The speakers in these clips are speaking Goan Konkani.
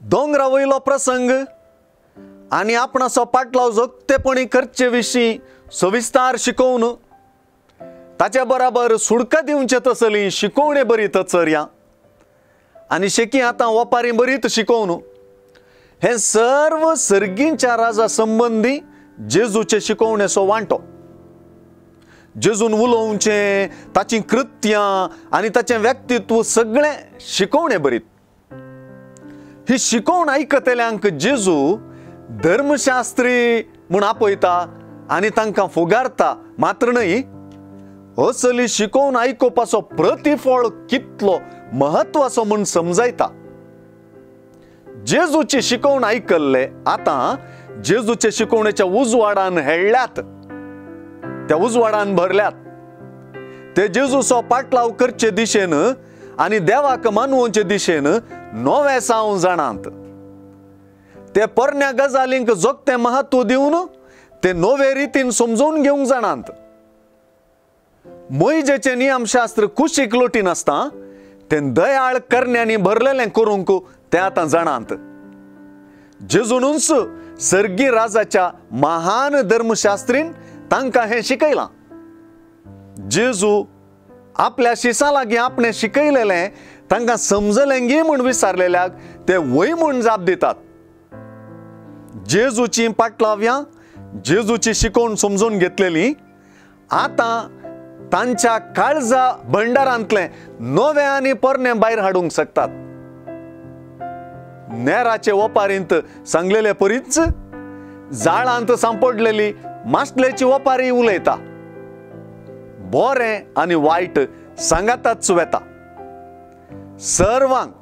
दोंगरा वयलो प्रसंग आनी आपणाचो पाटलाव जोगतेपणी करचे विशीं सविस्तार शिकोवन ताचे बराबर सुडका दिवचे तसली शिकोवणे बरी तचर्या आनी शेकी आतां वपारी बरीत शिकोवन हें सर्व सर्गींच्या राजा संबंदी जेजूचे शिकोवणेचो वांटो। जेजून उलोवचें, ताचीं कृत्यां आनी ताचें व्यक्तित्व सगळें शिकोवणे बरीत। ही शिकोवण आयकतल्यांक जेजू धर्मशास्त्री म्हूण आपयता आनी तांकां फुगारता मात्र न्हय, असली शिकोवन आयकुपाचो प्रतिफळ कितलो महत्वाचो म्हूण समजायता। जेजूची शिकोवण आयकल्ले आतां जेजूचे शिकोवणेच्या उजवाडान हेळ्ळ्यात, त्या उजवाडान भरल्यात। ते जेजूचो पाटलाव करचे दिशेन आनी देवाक मानवचे दिशेन नवे साव जाणात। ते पोरण्या गजालींक जोगतें महत्व दिवन ते नवे रितीन समजून घेवंक जाणात। मोयजेचें नियमशास्त्र कुशीक लोटी नासता ते दयाळ करण्यांनी भरलेलें करूंक ते आतां जाणात। जेजूनच सर्गी राजाच्या महान धर्मशास्त्रीन तांकां हें शिकयलां। जेजू आपल्या शिसा लागीं आपणें शिकयलेलें तांकां समजलें गी म्हूण विचारलेल्याक ते वय म्हूण जाप दितात। जेजूची पाटलाव्यां जेजूची शिकोवन समजून घेतलेली आतां तांच्या काळजा भंडारांतलें नवें आनी पोरणें भायर हाडूंक शकतात। नेराचे वपारींत सांगलेले परीच जाळांत सांपडलेली मासलेची वपारी उलयता, बरें आनी वायट सांगाताच वेता। सर्वांक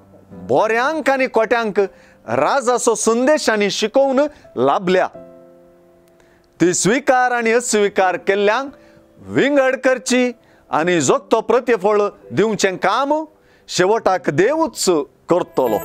बोऱ्यांक आनी कोट्यांक राजाचो संदेश आनी शिकोवन लाभल्या। ती स्विकार आनी अस्विकार केल्ल्यांक विंगड करची आनी जोगतो प्रतिफळ दिवचें काम शेवटाक देवूच करतलो।